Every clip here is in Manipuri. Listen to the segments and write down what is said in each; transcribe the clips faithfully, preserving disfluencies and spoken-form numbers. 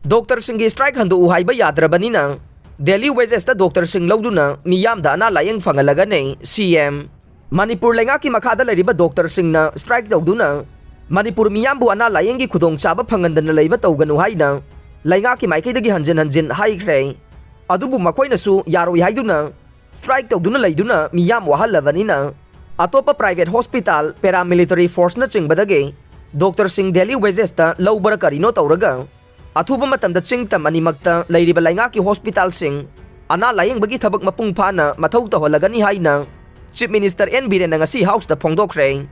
ꯗꯣꯛꯇꯔꯁꯤꯡꯒꯤ ꯁ꯭ꯇ꯭ꯔꯥꯏꯛ ꯍꯟꯗꯣꯛꯎ ꯍꯥꯏꯕ ꯌꯥꯗ꯭ꯔꯕꯅꯤꯅ ꯗꯦꯂꯤ ꯋꯦꯖꯦꯁꯇ ꯗꯣꯛꯇꯔꯁꯤꯡ ꯂꯧꯗꯨꯅ ꯃꯤꯌꯥꯝꯗ ꯑꯅꯥ ꯂꯥꯌꯦꯡ ꯐꯪꯍꯜꯂꯒꯅꯤ ꯁꯤ ꯑꯦꯝ꯫ ꯃꯅꯤꯄꯨꯔ ꯂꯩꯉꯥꯛꯀꯤ ꯃꯈꯥꯗ ꯂꯩꯔꯤꯕ ꯗꯣꯛꯇꯔꯁꯤꯡꯅ ꯁ꯭ꯇ꯭ꯔꯥꯏꯛ ꯇꯧꯗꯨꯅ ꯃꯅꯤꯄꯨꯔ ꯃꯤꯌꯥꯝꯕꯨ ꯑꯅꯥ ꯂꯥꯌꯦꯡꯒꯤ ꯈꯨꯗꯣꯡꯆꯥꯕ ꯐꯪꯍꯟꯗꯅ ꯂꯩꯕ ꯇꯧꯒꯅꯨ ꯍꯥꯏꯅ ꯂꯩꯉꯥꯛꯀꯤ ꯃꯥꯏꯀꯩꯗꯒꯤ ꯍꯟꯖꯤꯟ ꯍꯟꯖꯤꯟ ꯍꯥꯏꯈ꯭ꯔꯦ꯫ ꯑꯗꯨꯕꯨ ꯃꯈꯣꯏꯅꯁꯨ ꯌꯥꯔꯣꯏ ꯍꯥꯏꯗꯨꯅ ꯁ꯭ꯇ꯭ꯔꯥꯏꯛ ꯇꯧꯗꯨꯅ ꯂꯩꯗꯨꯅ ꯃꯤꯌꯥꯝ ꯋꯥꯍꯜꯂꯕꯅꯤꯅ ꯑꯇꯣꯞꯄ ꯄ꯭ꯔꯥꯏꯚꯦꯠ ꯍꯣꯁꯄꯤꯇꯥꯜ, ꯄꯦꯔꯥꯃꯤꯂꯤꯇꯔꯤ ꯐꯣꯔꯁꯅꯆꯤꯡꯕꯗꯒꯤ ꯗꯣꯛꯇꯔꯁꯤꯡ ꯗꯦꯂꯤ ꯋꯦꯖꯦꯁꯇ ꯂꯧꯕꯔ ꯀꯔꯤꯅꯣ ꯇꯧꯔꯒ ꯑꯊꯨꯕ ꯃꯇꯝꯗ ꯆꯤꯡ ꯇꯝ ꯑꯅꯤꯃꯛꯇ ꯂꯩꯔꯤꯕ ꯂꯩꯉꯥꯛꯀꯤ ꯍꯣꯁꯄꯤꯇꯥꯜꯁꯤꯡ ꯑꯅꯥ ꯂꯥꯌꯦꯡꯕꯒꯤ ꯊꯕꯛ ꯃꯄꯨꯡ ꯐꯥꯅ ꯃꯊꯧ ꯇꯧꯍꯜꯂꯒꯅꯤ ꯍꯥꯏꯅ ꯆꯤꯐ ꯃꯤꯅꯤꯁꯇꯔ ꯑꯦꯟ ꯕꯤꯔꯦꯟꯅ ꯉꯁꯤ ꯍꯥꯎꯁꯇ ꯐꯣꯡꯗꯣꯛꯈ꯭ꯔꯦ꯫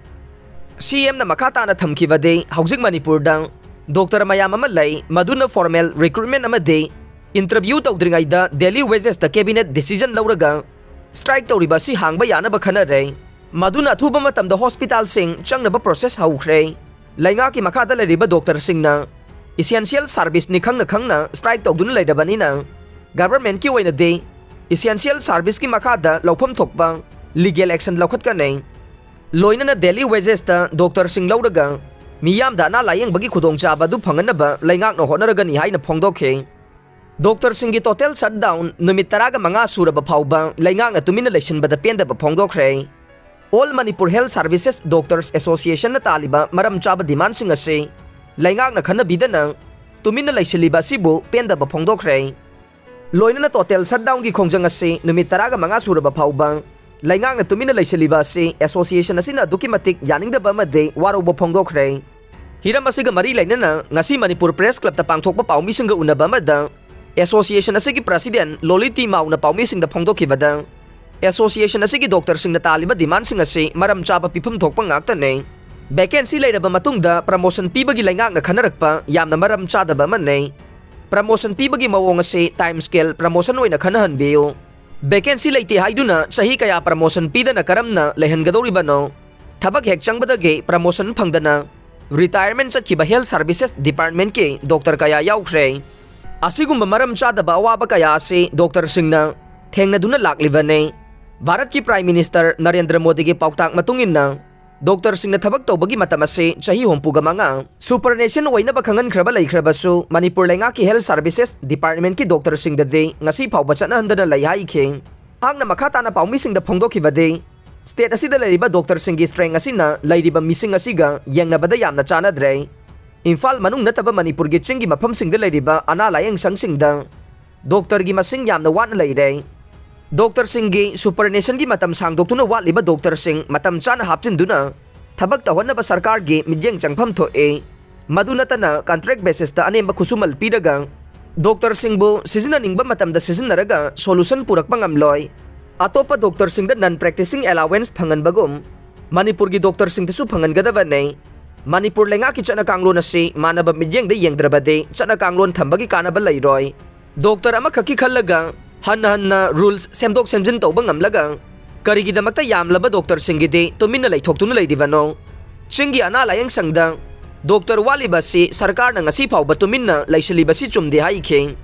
ꯁꯤ ꯑꯦꯝꯅ ꯃꯈꯥ ꯇꯥꯅ ꯊꯝꯈꯤꯕꯗꯤ, ꯍꯧꯖꯤꯛ ꯃꯅꯤꯄꯨꯔꯗ ꯗꯣꯛꯇꯔ ꯃꯌꯥꯝ ꯑꯃ ꯂꯩ, ꯃꯗꯨꯅ ꯐꯣꯔꯃꯦꯜ ꯔꯤꯀ꯭ꯔꯨꯠꯃꯦꯟ ꯑꯃꯗꯤ ꯏꯟꯇꯔꯚ꯭ꯌꯨ ꯇꯧꯗ꯭ꯔꯤꯉꯩꯗ ꯗꯦꯂꯤ ꯋꯦꯖꯦꯁꯇ ꯀꯦꯕꯤꯅꯦꯠ ꯗꯤꯁꯤꯖꯟ ꯂꯧꯔꯒ ꯁ꯭ꯇ꯭ꯔꯥꯏꯛ ꯇꯧꯔꯤꯕ ꯑꯁꯤ ꯍꯥꯡꯕ ꯌꯥꯅꯕ ꯈꯟꯅꯔꯦ꯫ ꯃꯗꯨꯅ ꯑꯊꯨꯕ ꯃꯇꯝꯗ ꯍꯣꯁꯄꯤꯇꯥꯜꯁꯤꯡ ꯆꯪꯅꯕ ꯄ꯭ꯔꯣꯁꯦꯁ ꯍꯧꯈ꯭ꯔꯦ꯫ ꯂꯩꯉꯥꯛꯀꯤ ꯃꯈꯥꯗ ꯂꯩꯔꯤꯕ ꯗꯣꯛꯇꯔꯁꯤꯡꯅ ꯏꯁꯦꯟꯁꯤꯌꯦꯜ ꯁꯥꯔꯚꯤꯁꯅꯤ ꯈꯪꯅ ꯈꯪꯅ ꯁ꯭ꯇ꯭ꯔꯥꯏꯛ ꯇꯧꯗꯨꯅ ꯂꯩꯔꯕꯅꯤꯅ ꯒꯚꯔꯟꯃꯦꯟꯠꯀꯤ ꯑꯣꯏꯅꯗꯤ ꯏꯁꯦꯟꯁꯤꯌꯦꯜ ꯁꯥꯔꯚꯤꯁꯀꯤ ꯃꯈꯥꯗ ꯂꯧꯐꯝ ꯊꯣꯛꯄ ꯂꯤꯒꯦꯜ ꯑꯦꯛꯁꯟ ꯂꯧꯈꯠꯀꯅꯤ꯫ ꯂꯣꯏꯅꯅ ꯗꯦꯂꯤ ꯋꯦꯖꯦꯁꯇ ꯗꯣꯛꯇꯔꯁꯤꯡ ꯂꯧꯔꯒ ꯃꯤꯌꯥꯝꯗ ꯑꯅꯥ ꯂꯥꯌꯦꯡꯕꯒꯤ ꯈꯨꯗꯣꯡꯆꯥꯕ ꯑꯗꯨ ꯐꯪꯍꯟꯅꯕ ꯂꯩꯉꯥꯛꯅ ꯍꯣꯠꯅꯔꯒꯅꯤ ꯍꯥꯏꯅ ꯐꯣꯡꯗꯣꯛꯈꯤ꯫ ꯗꯣꯛꯇꯔꯁꯤꯡꯒꯤ ꯇꯣꯇꯦꯜ ꯁꯠꯗꯥꯎꯟ ꯅꯨꯃꯤꯠ ꯇꯔꯥꯒ ꯃꯉꯥ ꯁꯨꯔꯕ ꯐꯥꯎꯕ ꯂꯩꯉꯥꯛꯅ ꯇꯨꯃꯤꯟꯅ ꯂꯩꯁꯤꯟꯕꯗ ꯄꯦꯟꯗꯕ ꯐꯣꯡꯗꯣꯛꯈ꯭ꯔꯦ꯫ All Manipur health services doctors ꯑꯦꯁꯣꯁꯤꯌꯦꯁꯟꯅ ꯇꯥꯜꯂꯤꯕ ꯃꯔꯝ ꯆꯥꯕ ꯗꯤꯃꯥꯟꯁꯤꯡ ꯑꯁꯤ ꯂꯩꯉꯥꯛꯅ ꯈꯟꯅꯕꯤꯗꯅ ꯇꯨꯃꯤꯟꯅ ꯂꯩꯁꯤꯜꯂꯤꯕ ꯑꯁꯤꯕꯨ ꯄꯦꯟꯗꯕ ꯐꯣꯡꯗꯣꯛꯈ꯭ꯔꯦ꯫ ꯂꯣꯏꯅꯅ ꯇꯣꯇꯦꯜ ꯁꯠꯗꯥꯎꯟꯒꯤ ꯈꯣꯡꯖꯪ ꯑꯁꯤ ꯅꯨꯃꯤꯠ ꯇꯔꯥꯒ ꯃꯉꯥ ꯁꯨꯔꯕ ꯐꯥꯎꯕ ꯂꯩꯉꯥꯛꯅ ꯇꯨꯃꯤꯟꯅ ꯂꯩꯁꯤꯜꯂꯤꯕ ꯑꯁꯤ ꯑꯦꯁꯣꯁꯤꯌꯦꯁꯟ ꯑꯁꯤꯅ ꯑꯗꯨꯛꯀꯤ ꯃꯇꯤꯛ ꯌꯥꯅꯤꯡꯗꯕ ꯑꯃꯗꯤ ꯋꯥꯔꯧꯕ ꯐꯣꯡꯗꯣꯛꯈ꯭ꯔꯦ꯫ ꯍꯤꯔꯝ ꯑꯁꯤꯒ ꯃꯔꯤ ꯂꯩꯅꯅ ꯉꯁꯤ ꯃꯅꯤꯄꯨꯔ ꯄ꯭ꯔꯦꯁ ꯀ꯭ꯂꯕꯇ ꯄꯥꯡꯊꯣꯛꯄ ꯄꯥꯎꯃꯤꯁꯤꯡꯒ ꯎꯅꯕ ꯑꯃꯗ ꯑꯦꯁꯣꯁꯤꯌꯦꯁꯟ ꯑꯁꯤꯒꯤ ꯄ꯭ꯔꯁꯤꯗꯦꯟꯠ ꯂꯣꯂꯤ ꯇꯤ ꯃꯥꯎꯅ ꯄꯥꯎꯃꯤꯁꯤꯡꯗ ꯐꯣꯡꯗꯣꯛꯈꯤꯕꯗ, ꯑꯦꯁꯣꯁꯤꯌꯦꯁꯟ ꯑꯁꯤꯒꯤ ꯗꯣꯛꯇꯔꯁꯤꯡꯅ ꯇꯥꯜꯂꯤꯕ ꯗꯤꯃꯥꯟꯁꯤꯡ ꯑꯁꯤ ꯃꯔꯝ ꯆꯥꯕ ꯄꯤꯐꯝ ꯊꯣꯛꯄ ꯉꯥꯛꯇꯅꯤ꯫ ꯚꯦꯀꯦꯟꯁꯤ ꯂꯩꯔꯕ ꯃꯇꯨꯡꯗ ꯄ꯭ꯔꯃꯣꯁꯟ ꯄꯤꯕꯒꯤ ꯂꯩꯉꯥꯛꯅ ꯈꯟꯅꯔꯛꯄ ꯌꯥꯝꯅ ꯃꯔꯝ ꯆꯥꯗꯕ ꯑꯃꯅꯤ꯫ ꯄ꯭ꯔꯃꯣꯁꯟ ꯄꯤꯕꯒꯤ ꯃꯑꯣꯡ ꯑꯁꯤ ꯇꯥꯏꯝ ꯁ꯭ꯀꯦꯜ ꯄ꯭ꯔꯃꯣꯁꯟ ꯑꯣꯏꯅ ꯈꯟꯅꯍꯟꯕꯤꯌꯨ꯫ ꯚꯦꯀꯦꯟꯁꯤ ꯂꯩꯇꯦ ꯍꯥꯏꯗꯨꯅ ꯆꯍꯤ ꯀꯌꯥ ꯄ꯭ꯔꯃꯣꯁꯟ ꯄꯤꯗꯅ ꯀꯔꯝꯅ ꯂꯩꯍꯟꯒꯗꯧꯔꯤꯕꯅꯣ? ꯊꯕꯛ ꯍꯦꯛ ꯆꯪꯕꯗꯒꯤ ꯄ꯭ꯔꯃꯣꯁꯟ ꯐꯪꯗꯅ ꯔꯤꯇꯥꯌꯔꯃꯦꯟꯠ ꯆꯠꯈꯤꯕ ꯍꯦꯜꯊ ꯁꯥꯔꯚꯤꯁꯦꯁ ꯗꯤꯄꯥꯔꯠꯃꯦꯟꯠꯀꯤ ꯗꯣꯛꯇꯔ ꯀꯌꯥ ꯌꯥꯎꯈ꯭ꯔꯦ꯫ ꯑꯁꯤꯒꯨꯝꯕ ꯃꯔꯝ ꯆꯥꯗꯕ ꯑꯋꯥꯕ ꯀꯌꯥ ꯑꯁꯤ ꯗꯣꯛꯇꯔꯁꯤꯡꯅ ꯊꯦꯡꯅꯗꯨꯅ ꯂꯥꯛꯂꯤꯕꯅꯤ꯫ ꯚꯥꯔꯠꯀꯤ ꯄ꯭ꯔꯥꯏꯝ ꯃꯤꯅꯤꯁꯇꯔ ꯅꯔꯦꯟꯗ꯭ꯔ ꯃꯣꯗꯤꯒꯤ ꯄꯥꯎꯇꯥꯛ ꯃꯇꯨꯡ ꯏꯟꯅ ꯗꯣꯛꯇꯔꯁꯤꯡꯅ ꯊꯕꯛ ꯇꯧꯕꯒꯤ ꯃꯇꯝ ꯑꯁꯤ ꯆꯍꯤ ꯍꯨꯝꯐꯨꯒ ꯃꯉꯥ꯫ Superannuation ꯑꯣꯏꯅꯕ ꯈꯪꯍꯟꯈ꯭ꯔꯕ ꯂꯩꯈ꯭ꯔꯕꯁꯨ, ꯃꯅꯤꯄꯨꯔ ꯂꯩꯉꯥꯛꯀꯤ Health Services Departmentꯀꯤ ꯗꯣꯛꯇꯔꯁꯤꯡꯗꯗꯤ ꯉꯁꯤ ꯐꯥꯎꯕ ꯆꯠꯅꯍꯟꯗꯅ ꯂꯩ ꯍꯥꯏꯈꯤ꯫ ꯃꯍꯥꯛꯅ ꯃꯈꯥ ꯇꯥꯅ ꯄꯥꯎꯃꯤꯁꯤꯡꯗ ꯐꯣꯡꯗꯣꯛꯈꯤꯕꯗꯤ, state ꯑꯁꯤꯗ ꯂꯩꯔꯤꯕ ꯗꯣꯛꯇꯔꯁꯤꯡꯒꯤ strength ꯑꯁꯤꯅ ꯂꯩꯔꯤꯕ ꯃꯤꯁꯤꯡ ꯑꯁꯤꯒ ꯌꯦꯡꯅꯕꯗ ꯌꯥꯝꯅ ꯆꯥꯟꯅꯗ꯭ꯔꯦ꯫ ꯏꯝꯐꯥꯜ ꯃꯅꯨꯡ ꯅꯠꯇꯕ ꯃꯅꯤꯄꯨꯔꯒꯤ ꯆꯤꯡꯒꯤ ꯃꯐꯝꯁꯤꯡꯗ ꯂꯩꯔꯤꯕ ꯑꯅꯥ ꯂꯥꯌꯦꯡ ꯁꯪꯁꯤꯡꯗ ꯗꯣꯛꯇꯔꯒꯤ ꯃꯁꯤꯡ ꯌꯥꯝꯅ ꯋꯥꯠꯅ ꯂꯩꯔꯦ꯫ ꯗꯣꯛꯇꯔꯁꯤꯡꯒꯤ superannuationꯒꯤ ꯃꯇꯝ ꯁꯥꯡꯗꯣꯛꯇꯨꯅ ꯋꯥꯠꯂꯤꯕ ꯗꯣꯛꯇꯔꯁꯤꯡ ꯃꯇꯝ ꯆꯥꯅ ꯍꯥꯞꯆꯤꯟꯗꯨꯅ ꯊꯕꯛ ꯇꯧꯍꯟꯅꯕ ꯁꯔꯀꯥꯔꯒꯤ ꯃꯤꯠꯌꯦꯡ ꯆꯪꯐꯝ ꯊꯣꯛꯏ꯫ ꯃꯗꯨ ꯅꯠꯇꯅ contract basisꯇ ꯑꯅꯦꯝꯕ ꯈꯨꯠꯁꯨꯃꯜ ꯄꯤꯔꯒ ꯗꯣꯛꯇꯔꯁꯤꯡꯕꯨ ꯁꯤꯖꯤꯟꯅꯅꯤꯡꯕ ꯃꯇꯝꯗ ꯁꯤꯖꯤꯟꯅꯔꯒ solution ꯄꯨꯔꯛꯄ ꯉꯝꯂꯣꯏ꯫ ꯑꯇꯣꯞꯄ ꯗꯣꯛꯇꯔꯁꯤꯡꯗ non practicing allowance ꯐꯪꯍꯟꯕꯒꯨꯝ ꯃꯅꯤꯄꯨꯔꯒꯤ ꯗꯣꯛꯇꯔꯁꯤꯡꯗꯁꯨ ꯐꯪꯍꯟꯒꯗꯕꯅꯤ꯫ ꯃꯅꯤꯄꯨꯔ ꯂꯩꯉꯥꯛꯀꯤ ꯆꯠꯅ ꯀꯥꯡꯂꯣꯟ ꯑꯁꯤ ꯃꯥꯟꯅꯕ ꯃꯤꯠꯌꯦꯡꯗ ꯌꯦꯡꯗ꯭ꯔꯕꯗꯤ ꯆꯠꯅ ꯀꯥꯡꯂꯣꯟ ꯊꯝꯕꯒꯤ ꯀꯥꯟꯅꯕ ꯂꯩꯔꯣꯏ꯫ ꯗꯣꯛꯇꯔ ꯑꯃꯈꯛꯀꯤ ꯈꯜꯂꯒ ꯍꯟꯅ ꯍꯟꯅ rules ꯁꯦꯝꯗꯣꯛ ꯁꯦꯝꯖꯤꯟ ꯇꯧꯕ ꯉꯝꯂꯒ ꯀꯔꯤꯒꯤꯗꯃꯛꯇ ꯌꯥꯝꯂꯕ ꯗꯣꯛꯇꯔꯁꯤꯡꯒꯤꯗꯤ ꯇꯨꯃꯤꯟꯅ ꯂꯩꯊꯣꯛꯇꯨꯅ ꯂꯩꯔꯤꯕꯅꯣ? ꯆꯤꯡꯒꯤ ꯑꯅꯥ ꯂꯥꯌꯦꯡ ꯁꯪꯗ ꯗꯣꯛꯇꯔ ꯋꯥꯠꯂꯤꯕ ꯑꯁꯤ ꯁꯔꯀꯥꯔꯅ ꯉꯁꯤ ꯐꯥꯎꯕ ꯇꯨꯃꯤꯟꯅ ꯂꯩꯁꯤꯜꯂꯤꯕꯁꯤ ꯆꯨꯝꯗꯦ ꯍꯥꯏꯈꯤ꯫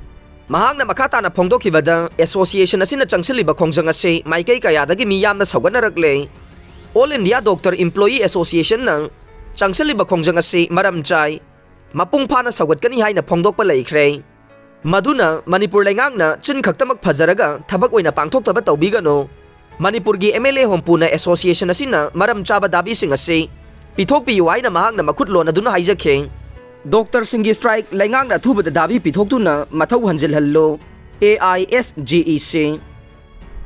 ꯃꯍꯥꯛꯅ ꯃꯈꯥ ꯇꯥꯅ ꯐꯣꯡꯗꯣꯛꯈꯤꯕꯗ, association ꯑꯁꯤꯅ ꯆꯪꯁꯤꯜꯂꯤꯕ ꯈꯣꯡꯖꯪ ꯑꯁꯤ ꯃꯥꯏꯀꯩ ꯀꯌꯥꯗꯒꯤ ꯃꯤ ꯌꯥꯝꯅ ꯁꯧꯒꯠꯅꯔꯛꯂꯦ꯫ All India Doctor Employee Associationꯅ ꯆꯪꯁꯤꯜꯂꯤꯕ ꯈꯣꯡꯖꯪ ꯑꯁꯤ ꯃꯔꯝ ꯆꯥꯏ, ꯃꯄꯨꯡ ꯐꯥꯅ ꯁꯧꯒꯠꯀꯅꯤ ꯍꯥꯏꯅ ꯐꯣꯡꯗꯣꯛꯄ ꯂꯩꯈ꯭ꯔꯦ꯫ ꯃꯗꯨꯅ ꯃꯅꯤꯄꯨꯔ ꯂꯩꯉꯥꯛꯅ ꯆꯤꯟ ꯈꯛꯇꯃꯛ ꯐꯖꯔꯒ ꯊꯕꯛ ꯑꯣꯏꯅ ꯄꯥꯡꯊꯣꯛꯇꯕ ꯇꯧꯕꯤꯒꯅꯨ꯫ ꯃꯅꯤꯄꯨꯔꯒꯤ MLA ꯍꯣꯝꯄꯨꯅ association ꯑꯁꯤꯅ ꯃꯔꯝ ꯆꯥꯕ ꯗꯥꯕꯤꯁꯤꯡ ꯑꯁꯤ ꯄꯤꯊꯣꯛꯄꯤꯌꯨ ꯍꯥꯏꯅ ꯃꯍꯥꯛꯅ ꯃꯈꯨꯠ ꯂꯣꯟꯅꯗꯨꯅ ꯍꯥꯏꯖꯈꯤ꯫ ꯗꯣꯛꯇꯔꯁꯤꯡꯒꯤ strike ꯂꯩꯉꯥꯛꯅ ꯑꯊꯨꯕꯗ ꯗꯥꯕꯤ ꯄꯤꯊꯣꯛꯇꯨꯅ ꯃꯊꯧ ꯍꯟꯖꯤꯜꯍꯜꯂꯨ꯫ AISGEC꯫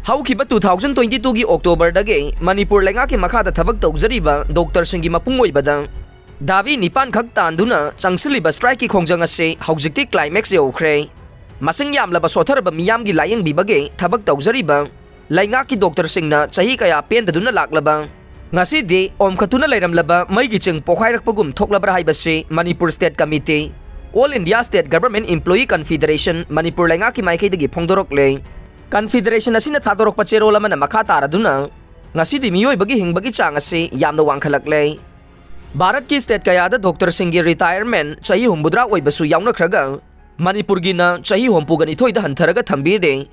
ꯍꯧꯈꯤꯕ two thousand twenty twoꯒꯤ Octoberꯗꯒꯤ ꯃꯅꯤꯄꯨꯔ ꯂꯩꯉꯥꯛꯀꯤ ꯃꯈꯥꯗ ꯊꯕꯛ ꯇꯧꯖꯔꯤꯕ ꯗꯣꯛꯇꯔꯁꯤꯡꯒꯤ ꯃꯄꯨꯡ ꯑꯣꯏꯕꯗ ꯗꯥꯕꯤ ꯅꯤꯄꯥꯟ ꯈꯛ ꯇꯥꯟꯗꯨꯅ ꯆꯪꯁꯤꯜꯂꯤꯕ strikeꯀꯤ ꯈꯣꯡꯖꯪ ꯑꯁꯤ ꯍꯧꯖꯤꯛꯇꯤ climax ꯌꯧꯈ꯭ꯔꯦ꯫ ꯃꯁꯤꯡ ꯌꯥꯝꯂꯕ ꯁꯣꯠꯊꯔꯕ ꯃꯤꯌꯥꯝꯒꯤ ꯂꯥꯌꯦꯡꯕꯤꯕꯒꯤ ꯊꯕꯛ ꯇꯧꯖꯔꯤꯕ ꯂꯩꯉꯥꯛꯀꯤ ꯗꯣꯛꯇꯔꯁꯤꯡꯅ ꯆꯍꯤ ꯀꯌꯥ ꯄꯦꯟꯗꯗꯨꯅ ꯂꯥꯛꯂꯕ, ꯉꯁꯤꯗꯤ ꯑꯣꯝꯈꯠꯇꯨꯅ ꯂꯩꯔꯝꯂꯕ ꯃꯩꯒꯤ ꯆꯤꯡ ꯄꯣꯈꯥꯏꯔꯛꯄꯒꯨꯝ ꯊꯣꯛꯂꯕ꯭ꯔꯥ ꯍꯥꯏꯕꯁꯤ Manipur State Committee, All India State Government Employee Confederation Manipur ꯂꯩꯉꯥꯛꯀꯤ ꯃꯥꯏꯀꯩꯗꯒꯤ ꯐꯣꯡꯗꯣꯔꯛꯂꯦ꯫ Confederation ꯑꯁꯤꯅ ꯊꯥꯗꯣꯔꯛꯄ ꯆꯦꯔꯣꯜ ꯑꯃꯅ ꯃꯈꯥ ꯇꯥꯔꯗꯨꯅ, ꯉꯁꯤꯗꯤ ꯃꯤꯑꯣꯏꯕꯒꯤ ꯍꯤꯡꯕꯒꯤ ꯆꯥꯡ ꯑꯁꯤ ꯌꯥꯝꯅ ꯋꯥꯡꯈꯠꯂꯛꯂꯦ꯫ ꯚꯥꯔꯠꯀꯤ state ꯀꯌꯥꯗ ꯗꯣꯛꯇꯔꯁꯤꯡꯒꯤ retirement ꯆꯍꯤ ꯍꯨꯝꯐꯨꯇꯔꯥ ꯑꯣꯏꯕꯁꯨ ꯌꯥꯎꯅꯈ꯭ꯔꯒ, ꯃꯅꯤꯄꯨꯔꯒꯤꯅ ꯆꯍꯤ ꯍꯨꯝꯐꯨꯒ ꯅꯤꯊꯣꯏꯗ ꯍꯟꯊꯔꯒ ꯊꯝꯕꯤꯔꯦ꯫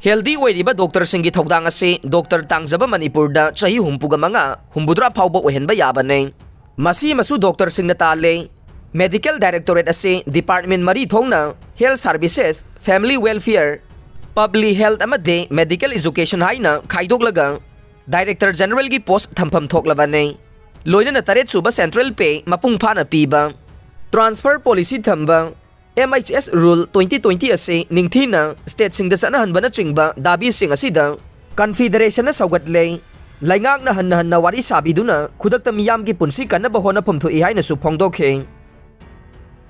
Healthy ꯑꯣꯏꯔꯤꯕ ꯗꯣꯛꯇꯔꯁꯤꯡꯒꯤ ꯊꯧꯗꯥꯡ ꯑꯁꯤ ꯗꯣꯛꯇꯔ ꯇꯥꯡꯖꯕ ꯃꯅꯤꯄꯨꯔꯗ ꯆꯍꯤ ꯍꯨꯝꯐꯨꯒ ꯃꯉꯥ, ꯍꯨꯝꯐꯨꯇꯔꯥ ꯐꯥꯎꯕ ꯑꯣꯏꯍꯟꯕ ꯌꯥꯕꯅꯤ꯫ ꯃꯁꯤ ꯑꯃꯁꯨ ꯗꯣꯛꯇꯔꯁꯤꯡꯅ ꯇꯥꯜꯂꯦ꯫ Medical Directorate ꯑꯁꯤ department ꯃꯔꯤ ꯊꯣꯛꯅ Health Services, Family Welfare, Public Health ꯑꯃꯗꯤ Medical Education ꯍꯥꯏꯅ ꯈꯥꯏꯗꯣꯛꯂꯒ Director Generalꯒꯤ post ꯊꯝꯐꯝ ꯊꯣꯛꯂꯕꯅꯤ꯫ ꯂꯣꯏꯅꯅ ꯇꯔꯦꯠ ꯁꯨꯕ central pay ꯃꯄꯨꯡ ꯐꯥꯅ ꯄꯤꯕ, transfer policy ꯊꯝꯕ, M H S Rule twenty twenty ꯑꯁꯤ ꯅꯤꯡꯊꯤꯅ stateꯁꯤꯡꯗ ꯆꯠꯅꯍꯟꯕꯅꯆꯤꯡꯕ ꯗꯥꯕꯤꯁꯤꯡ ꯑꯁꯤꯗ Confederationꯅ ꯁꯧꯒꯠꯂꯦ꯫ ꯂꯩꯉꯥꯛꯅ ꯍꯟꯅ ꯍꯟꯅ ꯋꯥꯔꯤ ꯁꯥꯕꯤꯗꯨꯅ ꯈꯨꯗꯛꯇ ꯃꯤꯌꯥꯝꯒꯤ ꯄꯨꯟꯁꯤ ꯀꯟꯅꯕ ꯍꯣꯠꯅꯐꯝ ꯊꯣꯛꯏ ꯍꯥꯏꯅꯁꯨ ꯐꯣꯡꯗꯣꯛꯈꯤ꯫